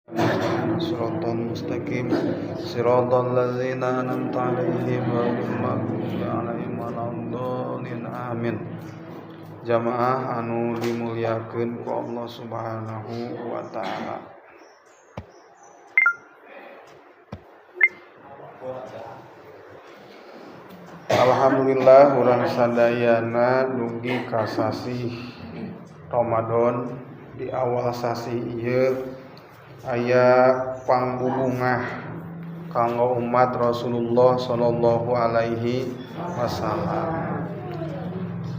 Siratal mustaqim, siratal ladzina an'amta 'alaihim ghairil maghdubi 'alaihim waladdallin. Amin. Jamaah anu dimuliakeun ku Allah Subhanahu wa taala. Alhamdulillah urang sadayana dugi ka sasih Ramadan. Di awal sasih ieu aya pangbubungah kanggo umat Rasulullah sallallahu alaihi wasallam.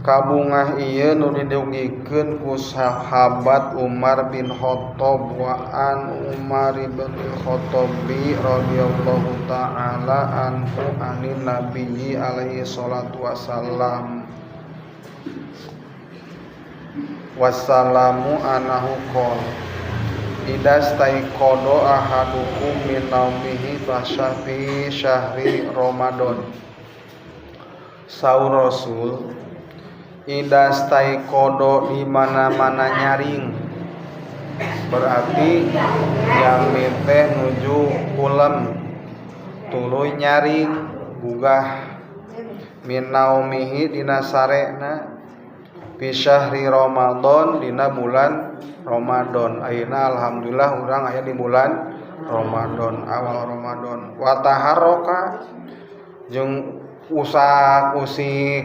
Kabungah ieu nu didugikeun ku sahabat Umar bin Khattab wa an Umar bin Khattab radhiyallahu taala anhu anin nabiyyi alaihi salatu wassalam. Wassalamu anahu qol Ida staiqodo ahadukum min naumihi fi syahri Ramadan. Saur Rasul, ida staiqodo di mana-mana nyaring, berarti jami teh nuju kulem tuluy nyaring gugah min naumihi dina sarena fi syahri Ramadan dina bulan Ramadan. Ayeuna alhamdulillah urang aya di bulan Ramadan, awal Ramadan. Wa taharroka jeung usak-usik,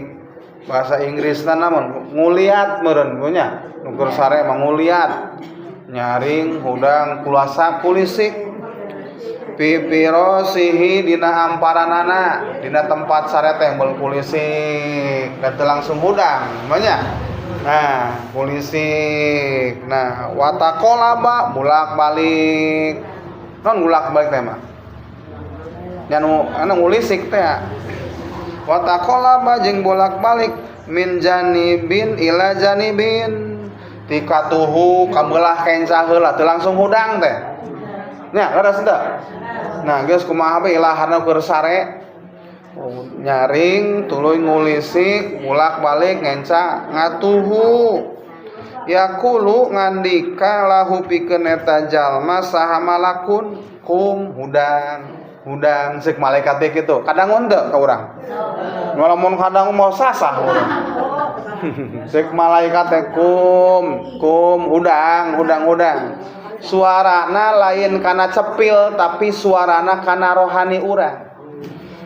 bahasa Inggrisna namun nguliat meureun nya, nu keur sare mah nguliat, nyaring hudang kulasa kulisik pipirosihi dina amparanana, dina tempat sare teh meul kulisik dan teu langsung hudang nya. Nah, kulisik. Nah, wataqalaba bolak-balik. Non bolak-balik teh mah. Nya nu anu ngulisik teh. Wataqalaba jeung bolak-balik min janibin ila janibin. Ti katuhu ka beulah kenca heula teu langsung hudang teh. Nya, leres teu? Nah, geus kumaha bae ilaharna keur sare. Nyaring tuluy ngulisik bolak-balik ngenca ngatuhu. Yaqulu ngandika lahu pikeun eta jalma saha malakun kum hudang hudang seuk malaikat teh kitu. Kadang teu ka urang? Lamun kadang mau sasah urang. Seuk malaikat teh kum kum hudang hudang hudang. Suarana lain kana cepil tapi suarana kana rohani urang.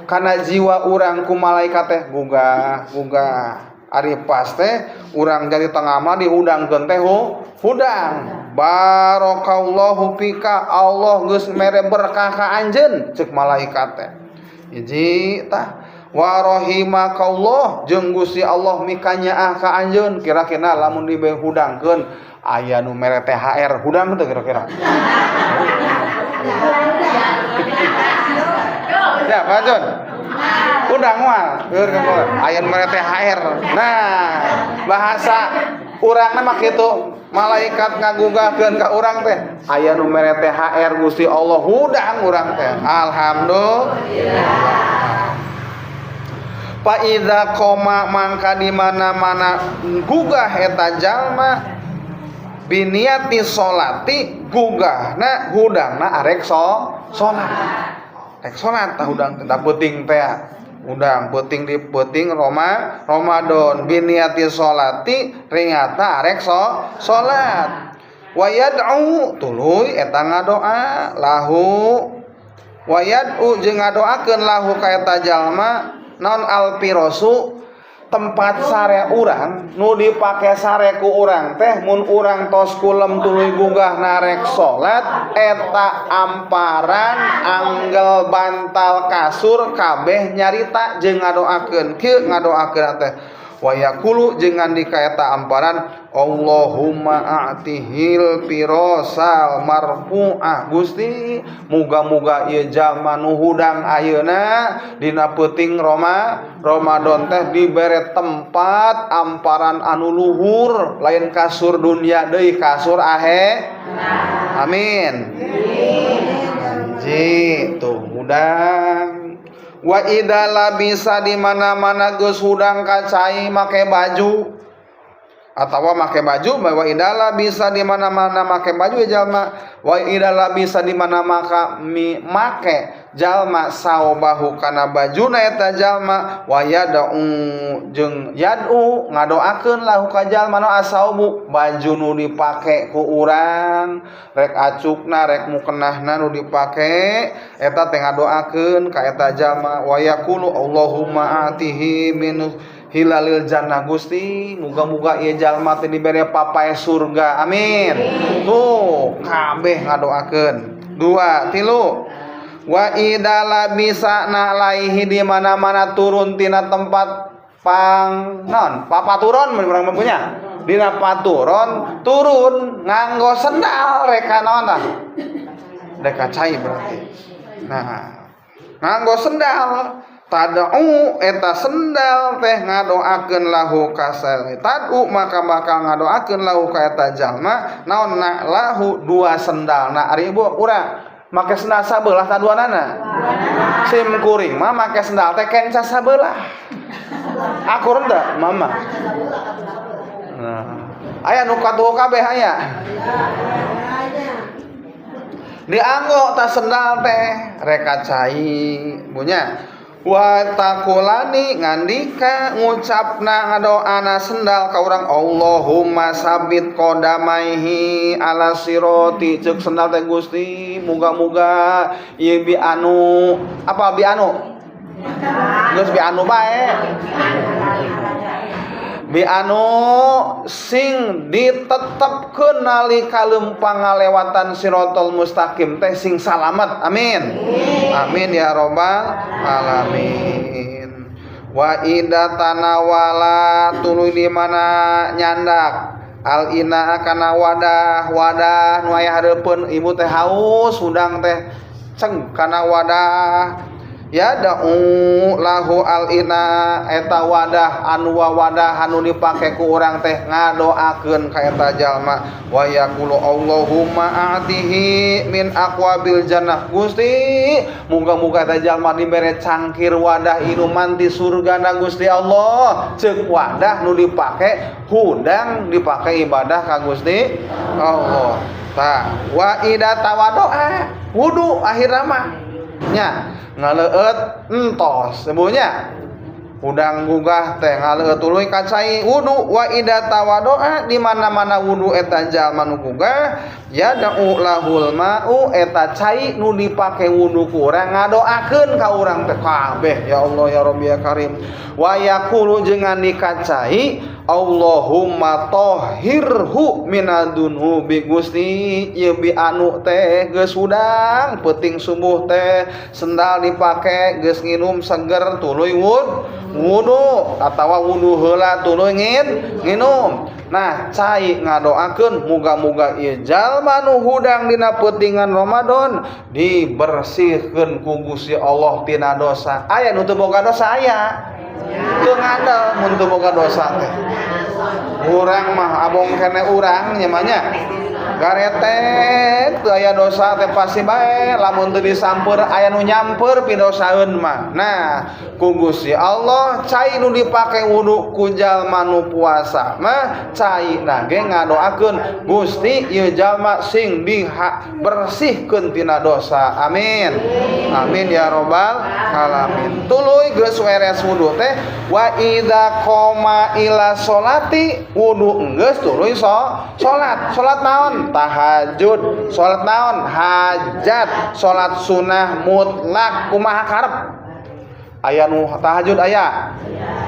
Karena jiwa urang ku malaikat teh gugah gugah. Ari pas teh urang jadi tengah mah dihudangkeun teh hudang. Barakallahu fika, Allah geus mere berkah ka anjeun ceuk malaikat teh. Hiji tah wa rahimakallah jeung Gusti Allah mikanyaah ka anjeun. Kira-kira lamun dihudangkeun aya nu mere THR hudang teu kira-kira? Ya, Pak John. Udang moal, keur aya nu mere THR. Nah, bahasa urangna mah kitu, malaikat ngagugahkeun ka urang teh, aya nu mere THR Gusti Allah hudang urang teh. Alhamdulillah. Fa idza qoma mangka di mana-mana gugah eta jalma biniati sholati gugahna hudangna arek salat. Rek salat tah hudang teh peuting teh. Hudang peuting di peuting Ramadan biniati sholati ringatna arek salat. Wa yad'u tuluy eta ngadoa lahu wa yad'u jeung ngadoakeun lahu ka eta jalma non alpirosu tempat sare urang nu dipake sare ku urang teh mun urang tos kulem tuluy gugah narek salat eta amparan anggel bantal kasur kabeh nyarita jeung ngadoakeun kieu ngadoakeun teh wa yaqulu jeung ngandika eta amparan Allahumma a'tihil pirosal marfu'ah. Gusti muga-muga ieu jalma nu hudang ayeuna dina peuting Ramadan teh dibere tempat amparan anu luhur lain kasur dunia deui kasur ahe. Amin. Hiji tuh hudang. Wa idza labisa di mana-mana geus hudang ka cai make baju. Atawa make baju, wa idza labisa di mana-mana make baju jalma, wa idza labisa di mana maka mi make jalma saubahu kana bajuna eta jalma, wa yad'u jeung yad'u ngadoakeun lahu ka jalma no asaubu baju nu dipake ku urang, rek acukna rek mukenahna nu dipake eta teh ngadoakeun ka eta jalma, wa yaqulu Allahumma atihi min hilalil jannah, Gusti muga-muga ieu jalma teh dibere papae surga, amin. Tuh kabeh ngadoakeun. Dua tilu, wa idza labisa na'laihi di mana-mana turun tina tempat pang non papaturon mun urang punya dina paturon turun nganggo sendal reka naon tah, reka cai berarti. Nah, nganggo sendal, tad'u eta sendal teh ngadoakeun lahu kasal tad'u maka bakal ngadoakeun lahu ka eta jalma naon na lahu dua sendal. Nah, ari ibu urang make sendal sabelah ta duanana? Sim kuring mah make sendal teh kenca sabelah, akur teu mama? Nah, aya nu katuhu kabeh, aya dianggo ta sendal teh reka cai bunya. Wa taqulani ngandika ngucapna ngadoana sendal ka urang, Allahumma sabit qadamaihi ala sirati, ceuk sendal teh Gusti muga-muga ieu bi anu apa bi anu geus bi anu bae bi anu sing ditetepkeun nalika leumpang ngalewatan siratal mustaqim teh sing salamet, amin amin ya robbal alamin. Wa idza tanawala tuluy di mana nyandak al ina kana wadah, wadah nu aya hareupeun ibu teh haus hudang teh ceng kana wadah, ya da'u lahu al ina eta wadah anu wadah anu dipake ku urang teh ngadoakeun ka eta jalma, wa yaqulu Allahumma atihi min aqwabil jannah, Gusti muga-muga eta jalma dibere cangkir wadah inuman ti surgana Gusti Allah, ceuk wadah nu dipake hudang dipake ibadah ka Gusti Allah. Tah, wa idza tawadoa wudu akhirna mah nya ngaleueut entos sebunya udang gugah teh ngaleueut tuluy ka cai wudu. Wa idza tawadoa di mana-mana wudu eta jalma nu gugah, yad'u lahul ma'u eta cai nu dipake wudu ku urang ngadoakeun ka urang teh kabeh, ya Allah ya Rabbi ya Karim. Wa yaqulu jeung ngandika cai, Allahumma tohirhu minadzunubi, Gusti ieu bi anu teh geus hudang peuting subuh teh sendal dipake geus nginum seger tuluy wudu atawa wudu heula tuluy nginum. Nah, cai ngadoakeun muga-muga ieu jalma nu hudang dina peutingan Ramadan dibersihkeun ku Gusti Allah tina dosa. Aya nu teu boga dosa? Aya teu ngandel mun teu boga dosa teh. Urang mah abong kene urang nya mah nya garetek teu aya dosa teh pasti bae lamun teu disamper aya nu nyamper pidosaeun mah. Nah, ku Gusti Allah cai nu dipake wudu ku jalma nu puasa mah cai na ge ngadoakeun Gusti ieu jalma sing dibersihkeun tina dosa, amin amin ya robbal alamin. Tuluy geus weres wudu teh, wa idza qoma ila sholati, wudu geus tuluy salat. Salat naon? Tahajud. Salat naon? Hajat. Salat sunah mutlak kumaha karep. Aya nu tahajud aya,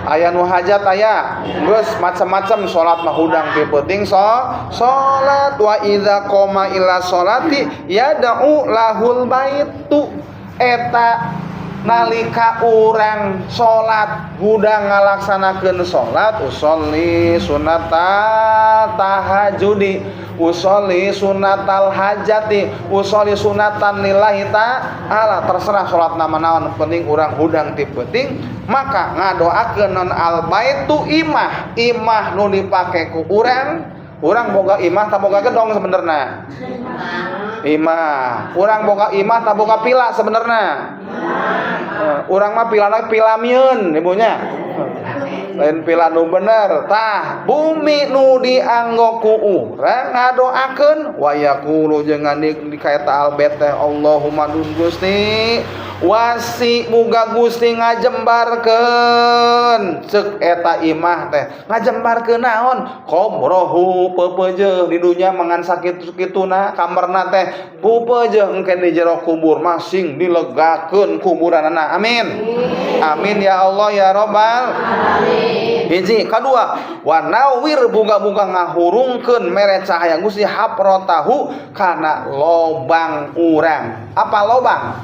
aya nu hajat aya, geus macam-macam salat mah hudang ti peuting salat. Wa idza qoma ila sholati yad'u lahul baitu eta nalika urang salat hudang ngalaksanakeun salat, usolli sunata tahajudi, usolli sunatal hajati, usolli sunatan lillahi ta'ala, terserah salat nama naon penting urang hudang ti peuting. Maka ngadoakeun non al baitu imah, imah nu dipake ku urang. Urang boga imah tak boga gedong sebenarnya? Imah. Urang boga imah tak boga pila sebenarnya? Urang mah pilana pilamieun ibunya. Lain pila nu bener. Tah, bumi nu dianggo ku urang ngadoakeun wa yaqulu jeung ngandik di kaeta albet teh Allahumma dun Gusti wasi muga Gusti ngajembarkeun ceuk eta imah teh ngajembarkeun naon qobrohu peupeujeuh di dunya mangan sakitu-kituna kamarna teh peupeujeuh engke di jero kubur masing dilegakeun kuburanana. Amin amin ya Allah ya Robbal alamin. Hiji, kadua wa nawir buga-buga ngahurungkeun mere cahaya Gusti haprotahu kana lobang urang. Apa lobang?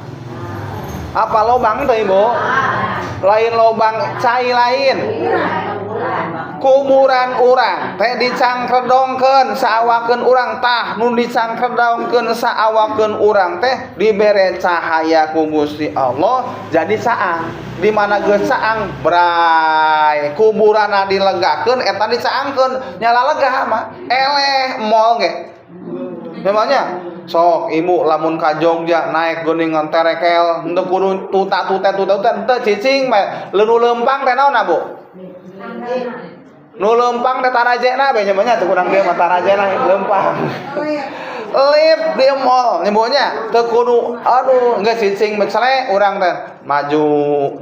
Apa lobang teh Ibu? Lain lobang cai lain. Kuburan urang teh dicangkredongkeun saawakeun urang. Tah nu dicangkredongkeun saawakeun urang teh dibere cahaya ku Gusti Allah jadi caang. Di mana geus caang bray kuburanna dilegakeun eta dicaangkeun nyala lega mah eleh mol ge. Memangnya sok ibu lamun ka Jogja naik geuningan terekel henteu kudu tuta tuta tuta tuta henteu cicing bae nu leumpang teh naon Bu? Nu leumpang teh tarajena bae nya teu kurang dia mah tarajena leumpang. Lip di mall nyebutnya teu kudu aduh geus cicing bae cele urang teh maju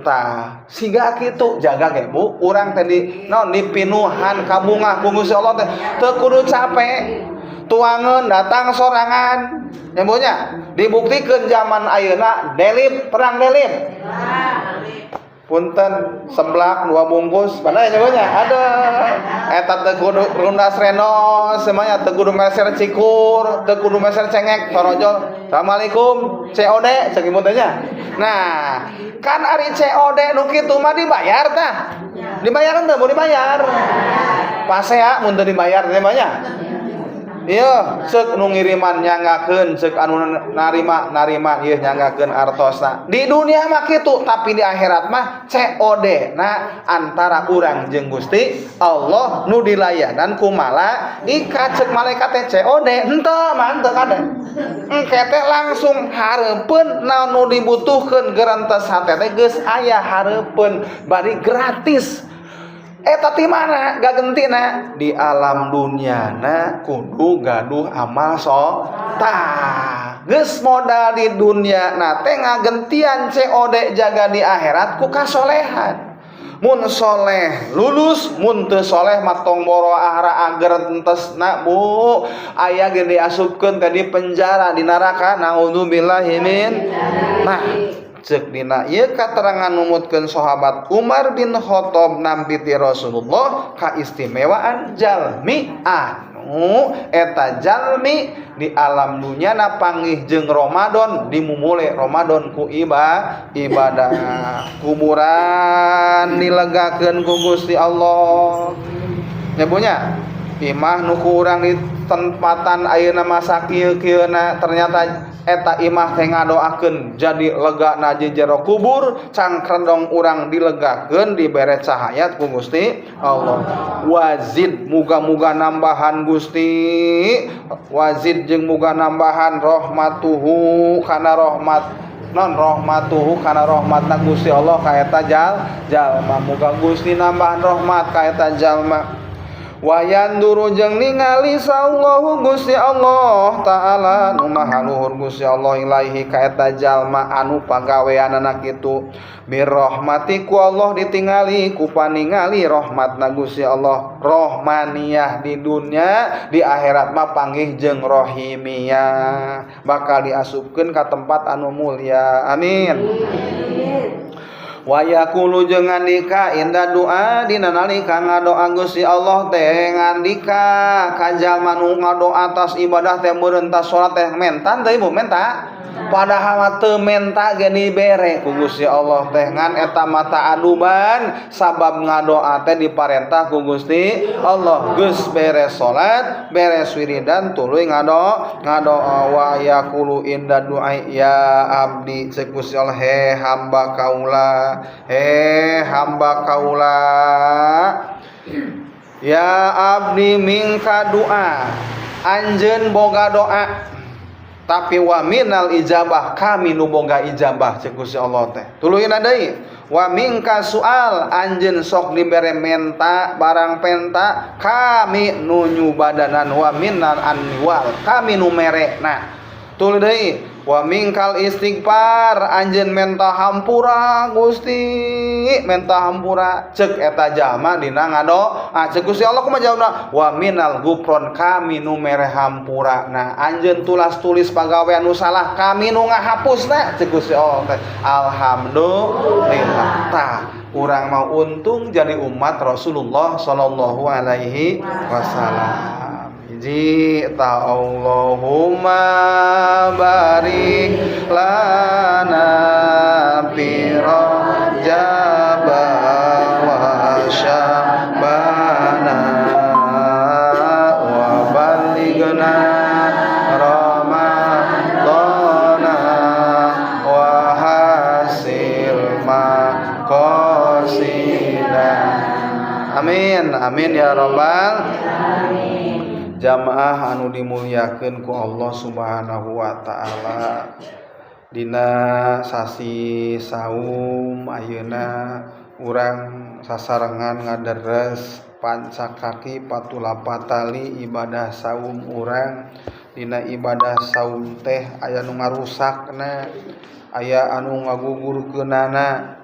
tah siga kitu jaga ge Bu urang teh di naon dipinuhan kabungah ku Gusti Allah teh teu kudu capek tuangan datang sorangan nyebutnya dibuktikan zaman ayeuna delip perang delip punten seblak 2 bungkus mana nyebutnya ada eta teu kudu rundas renos semuanya teu kudu meser cikur teu kudu meser cengek torojol assalamualaikum COD cek ibu teh nya. Nah kan ari COD nu kitu mah dibayar tah dibayar henteu mau dibayar pasea mun teu dibayar teh mah nya. Iya, ceuk nu ngiriman nyanggakeun, ceuk anu narima narima ieu nyanggakeun artosna. Di dunia mah kitu, tapi di akhirat mah COD. Nah, antara urang jeung Gusti Allah nu dilayanan ku malaikat ceuk malaikat teh COD, henteu mah henteu kade. Engke teh langsung hareupeun naon nu dibutuhkeun gerentes hate teh geus aya hareupeun bari gratis. Eta ti mana gagentina di alam dunyana kudu gaduh amal so tah geus modal di dunya na teh ngagentian COD jaga di akhirat ku kasolehan mun soleh lulus mun teu soleh mah tong boro ahra ager entesna Bu aya ge diasupkeun teh di penjara di neraka naudzubillahi min. Nah cek dina ieu katerangan numutkeun sahabat Umar bin Khattab nampi ti Rasulullah kaistimewaan jalmi anu eta jalmi di alam dunya na panggih jeung Ramadan dimumule Ramadan ku ibadah kuburan dilegakeun ku Gusti Allah nyebunya imah nu ku urang di tempatan ayeuna masa kieu-kieuna ternyata eta imah teh ngadoakeun jadi lega na jero kubur cangkrendong urang dilegakeun dibere cahaya ku Gusti Allah wazid muga-muga nambahan Gusti wazid jeung muga nambahan rahmatuhu kana rahmat non rahmatuhu kana rahmatna Gusti Allah ka eta jalma muga Gusti nambahan rahmat ka eta jalma wayanduru jeung ningali sallahu Gusti Allah taala nu maha luhur Gusti Allah ilaihi ka eta jalma anu pagaweanana kitu birahmati ku Allah ditingali ku paningali rahmatna Gusti Allah rohmaniyah di dunya di akhirat mah panggih jeung rohimiyah bakal diasupkeun ka tempat anu mulia amin. Wa yaqulu jeung ngandika inda doa dina nalika ngadoa Gusti Allah teh ngandika ka jalma nu ngadoa atas ibadah teh meureun tas salat teh menta teh Ibu menta padahal mah teu menta ge dibere ku Gusti Allah teh ngan eta mata aduban sabab ngadoa teh diparentah ku Gusti Allah geus beres salat beres wiridan tuluy ngadoa wa yaqulu inda du'a ya abdi ceuk Gusti Allah he hamba kaula he hamba kaula ya abdi mingka doa anjeun boga doa Tapi wa minal ijabah, kami nu boga ijabah cek Gusti Allah teh. Tuluyna deui, wa minka soal, anjeun sok dibere menta barang penta, kami nu nyubadanan. Wa minal anwal, kami nu mere. Nah, tuluy deui, wa minkal istighfar, anjeun menta hampura, Gusti, menta hampura cek eta jalma dina ngado. Ah, cek Gusti Allah kumaha jawabna? Wa minal gufron, kami nu mere hampura. Nah, anjeun tulas tulis pagawean nu salah, kami nu ngahapusna cek Gusti Allah teh. Alhamdulillah. Tah, urang mau untung jadi umat Rasulullah sallallahu alaihi wasallam. Hiji ta, Allahumma barik lana fi Rajab wa Sya'bana wa balighna Ramadana wa hasil maqasida. Amin amin ya rabbal. Jamaah anu dimuliakeun ku Allah Subhanahu wa taala, dina sasi saum ayeuna urang sasarengan ngaderes pancak kaki patula patali ibadah saum urang. Dina ibadah saum teh aya nu ngarusakna, aya anu ngagugurkeunana.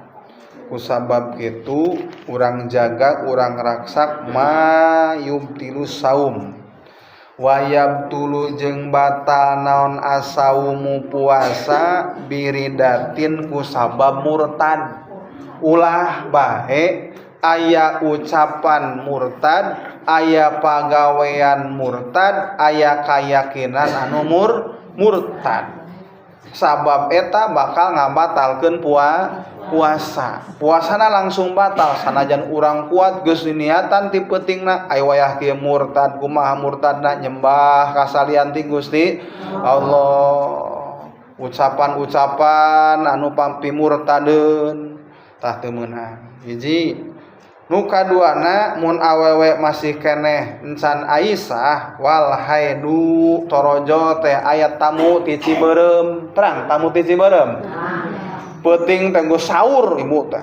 Kusabab kitu urang jaga, urang raksak ma yubtilu saum. Wayabtulu jeung batal naon asaumu puasa biridatin ku sabab murtad. Ulah bae aya ucapan murtad, aya pagawean murtad, aya kayakinan anu murtad. Sabab eta bakal ngabatalkeun puasa. Puasana langsung batal sanajan urang kuat, geus niatan ti peutingna. Aya wayah kieu murtad. Kumaha murtadna? Nyembah kasalian ti Gusti Allah, ucapan-ucapan anu pampi murtadeun, tah teu meunang. Hiji. Nu kaduana, mun awewe masih keneh encan Aisyah, wal haidu, torojo teh aya tamu ti Cibeureum. Terang tamu ti Cibeureum, peuting teh geus sahur ibu teh,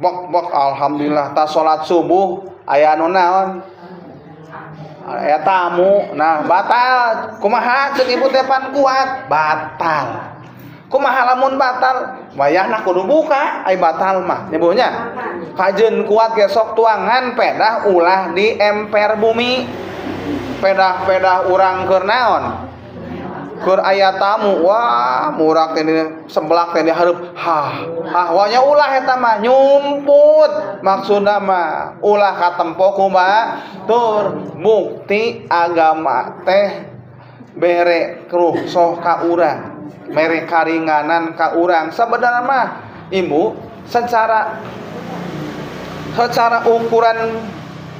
bok bok, alhamdulillah. Tas salat subuh aya anu naon, aya tamu. Nah, batal. Kumaha ceuk ibu teh? Pan kuat. Batal. Kumaha lamun batal? Wayahna kudu buka ai batal mah nyebuhnya. Kajeun kuat ge sok tuangan pedah, ulah di emper bumi. Pedah-pedah urang keur naon? Keur aya tamu. Wah, murak teh seblak teh di hareup. Hah hah, wanya ulah, eta mah nyumput maksudna mah. Ulah katempo ku batur. Bukti agama teh bere rukhsoh ka urang, mere karinganan ka urang. Sebenarnya mah ibu, secara secara ukuran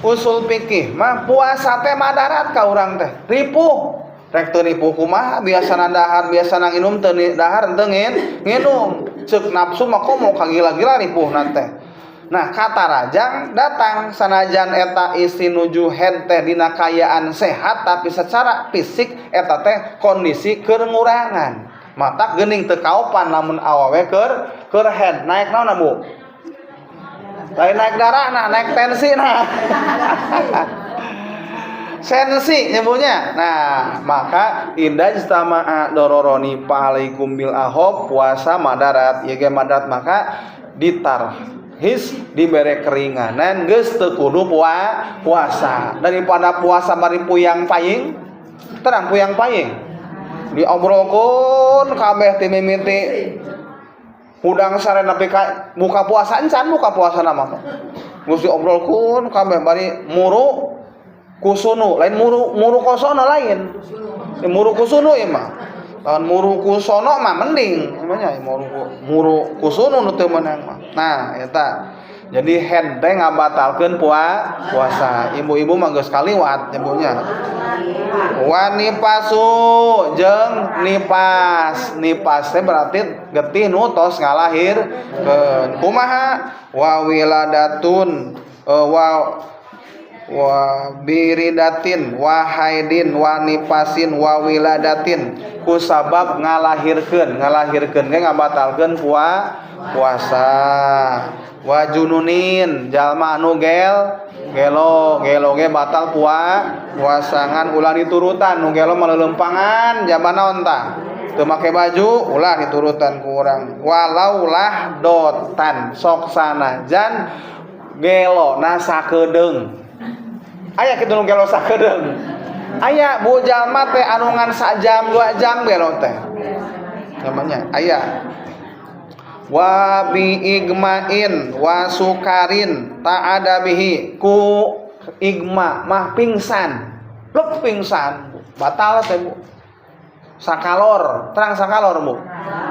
usul fikih mah puasa teh madarat ka urang teh. Ripuh rek teu ripuh kumaha, biasana dahar, biasana nginum, teu dahar teu nginum, ceuk nafsu mah komo kagila-gila ripuhna teh. Nah, kata rajang datang sanajan eta istri nuju haid teh dina kayaan sehat, tapi secara fisik eta teh kondisi keur ngurangan. Matak geuning teu kaopan lamun awewe keur keur haid, naik naon, Bu? Lain naik darah, nah naik tensi, nah. Sensi nyebutnya. Nah, maka idza ijtama'a dororoni fa alaikum bil ahob, puasa madarat, ieu ge madarat, maka ditarhis, dibere keringanan, geus teu kudu puasa daripada puasa bari puyang paying. Terang puyang paying? Diobrolkeun kabeh ti mimiti hudang sare nepi ka buka puasa. Encan buka puasa nama geus diobrolkeun kabeh bari muru kusunu. Lain muru muru kosono, lain muru kusunu ieu mah. Lawan muru kusono mah mending namanya muru muru kusunu nu teu meunang mah. Nah, eta jadi haid teh ngabatalkeun puasa. Ibu-ibu mah geus kaliwat ibunya. Wa nifasu jeung nipas. Nipas teh berarti getih nu tos ngalahirkeun. Kumaha? Wa wiladatun, wa Wa biridatin wa haidin wa nifasin wa wiladatin ku sabab ngalahirkeun, ngalahirkeun ge ngabatalkeun puasa. Wa jununin jalma anu gelo, gelo ge batal puasa ngan ulah diturutan nu gelo mah leuleumpangan jaba naon tah teu make baju ulah diturutan ku urang walau lah dotan sok sanajan gelo na sakedeung. Aya kitu nu gelo sakedeung. Aya bu jalma teh anu ngan sajam 2 jam gelo teh. Namanya aya. Wa bi igmain wa sukarin ta'ada bihi ku igma mah pingsan. Luk pingsan batal teh bu. Sakalor, terang sakalor bu.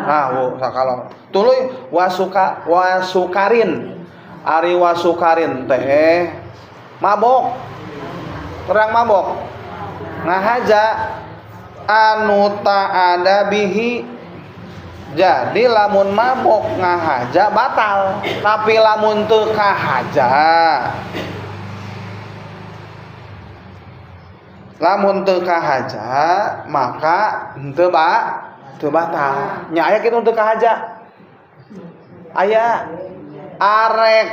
Nah bu sakalor. Tuluy wa sukarin. Ari wa sukarin teh mabok. Terang mabok ngahaja anu ta'ada bihi. Jadi lamun mabok ngahaja batal, tapi lamun teu kahaja, lamun teu kahaja maka henteu teu batal. Nya aya kitu teu kahaja. Aya arek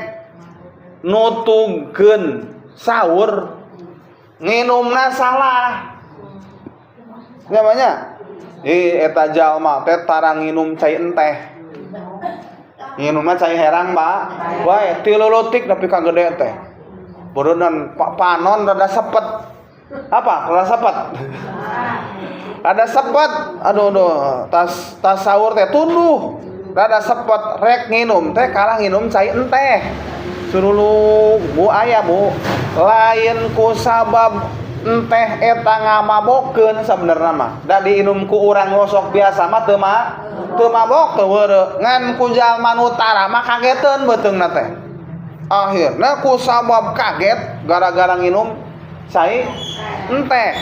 nutugkeun sahur nginumna salah. Namanya eta jalma teh tara nginum cai enteh. Nginumna cai herang, Pak. Wae tilu leutik nepi ka gede teh. Beureunnan panon rada sepet. Apa? Rada sepet. Rada sepet. Aduh aduh, tas sahur teh tunduh. Rada sepet rek nginum teh kalah nginum cai enteh. Suruluk bu aya bu. Lain ku sabab enteh eta ngamabokeun sabenerna mah. Da diinum ku urang ngosok biasa mah teu mabok teu weureu. Ngan ku jalma nu tara mah kageteun beuteungna teh. Akhirna ku sabab kaget gara-gara nginum cai enteh.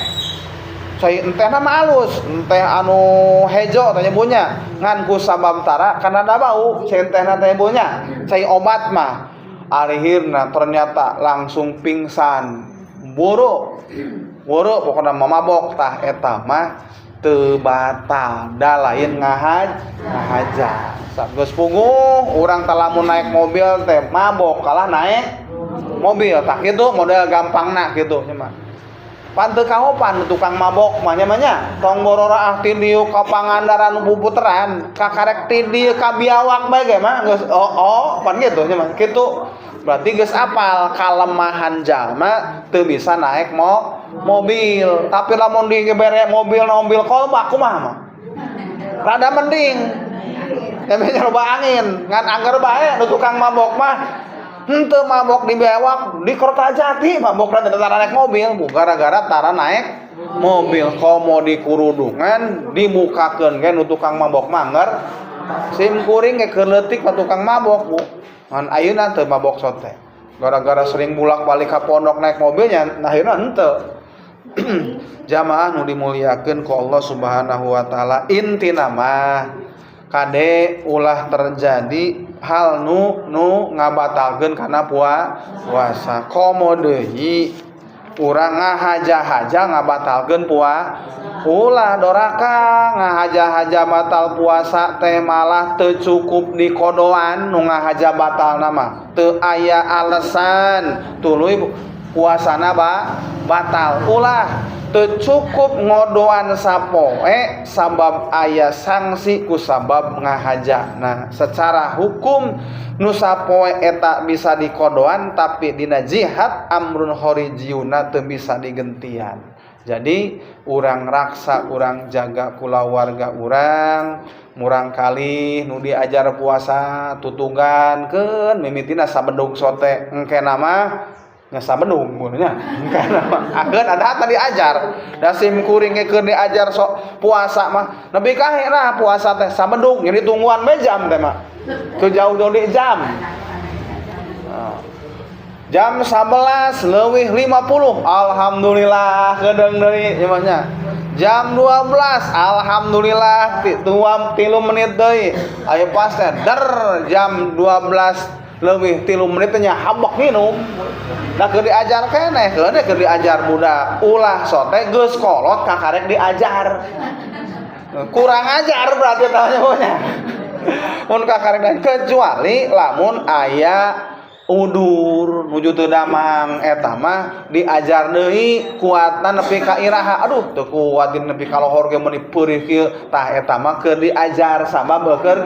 Cai entehna mah alus, enteh anu hejo teh nyebunya. Ngan ku sabab tara kana da bau cai entehna teh nyebunya. Cai obat mah. Akhirna ternyata langsung pingsan. Buru pokokna mamabok tah eta mah teu batal da lain ngahaja. Geus puguh urang teh lamun naik mobil teh mabok kalah naik mobil tah kitu model gampangna kitu nya mah. Pan teu kaopan tukang mabok mah nya mah nya. Tong bororaah ti dieu ka Pangandaran puputeran kakarek ti dieu ka biawak bae ge mah geus oh pan kitu nya mah. Kitu berarti geus apal kalemahan jalma teu bisa naik mobil. Tapi lamun dibere mobil kolbak kumaha mah? Rada mending. Namanya loba angin, ngan angger bae nu tukang mabok mah henteu mabok di bewak di Kertajati mabokna teh tara naik mobil, bu gara-gara tara naik mobil komo di kurudungan dibukakeun ge nu tukang mabok mah angger sim kuring ge keur leutik mah tukang mabok bu. Ngan ayeuna teu mabok sote. Gara-gara sering bolak-balik ka pondok naik mobilnya, nah ayeuna henteu. Jamaah nu dimuliakeun ku Allah Subhanahu wa taala, intina mah kade ulah terjadi hal nu ngabatalkeun kana puasa. Komo deui urang ngahaja-haja ngabatalkeun ulah doraka ngahaja-haja batal puasa teh malah teu cukup di kodoan nu ngahaja batalna mah teu aya alasan tuluy puasana batal. Ulah teu cukup ngodoan sapoe sabab aya sanksi ku sabab ngahaja. Nah secara hukum nu sapoe eta bisa dikodoan tapi dina jihad amrun khorijiuna teu bisa digentian. Jadi urang raksa urang jaga kulawarga urang murang kali nu diajar puasa tutugan keun mimitina sabedug sote engkena mah nya sabedug nya engkena mah akeun ada tadi ajar da sim kuring ge keur diajar sok puasa mah nepi ka akhirna puasa teh sabedug jadi tungguan we jam teh mah teu jauh-jauh di jam. Jam 11:50 alhamdulillah kedeung deui nya. Jam 12 alhamdulillah 3 menit deui. Ayo pas teh der jam 12 Leuwih 3 menit nya habak minum. Da keur diajar keneh, keur keur diajar budak. Ulah sote geus kolot kakarek diajar. Kurang ajar berarti tanya nya. Mun kakarek, kecuali lamun aya udur nuju teu damang, eta mah diajar deui kuatna nepi ka iraha. Aduh, teu kuat nepi ka lohor ge meuni peurih kieu. Tah, eta mah keur diajar sama beuker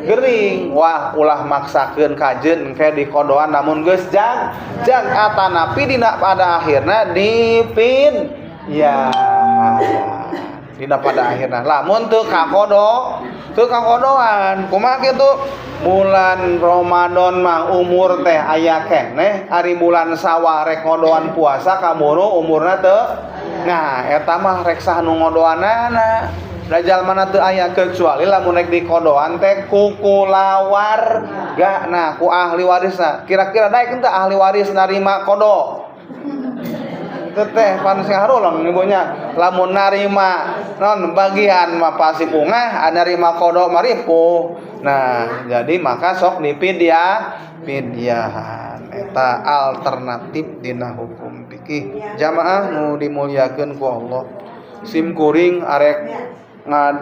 gering. Wah, ulah maksakeun kajeun, engke dikodoan lamun geus jag jag atanapi dina pada akhirna dipin ya, dina pada akhirna lamun teu kakodo, teu kakodoan kumaha kitu. Bulan Ramadan mah umur teh aya keneh, ari bulan Sawal rek ngodoan puasa kaburu umurna teu. Nah, eta mah rek saha nu ngodoanana da jalmana teu aya, kecuali lamun rek dikodoan teh ku kulawarga. Nah, ku ahli warisna kira-kira daek teu ahli waris narima kodo itu teh? Pan sing harulang ibunya, lamun narima non bagian mah pasti bungah, narima kodo maripuh. Nah, jadi maka sok dipidia pidyahan eta alternatif dina hukum fikih. Jamaah nu dimuliakeun ku Allah, sim kuring arek ngad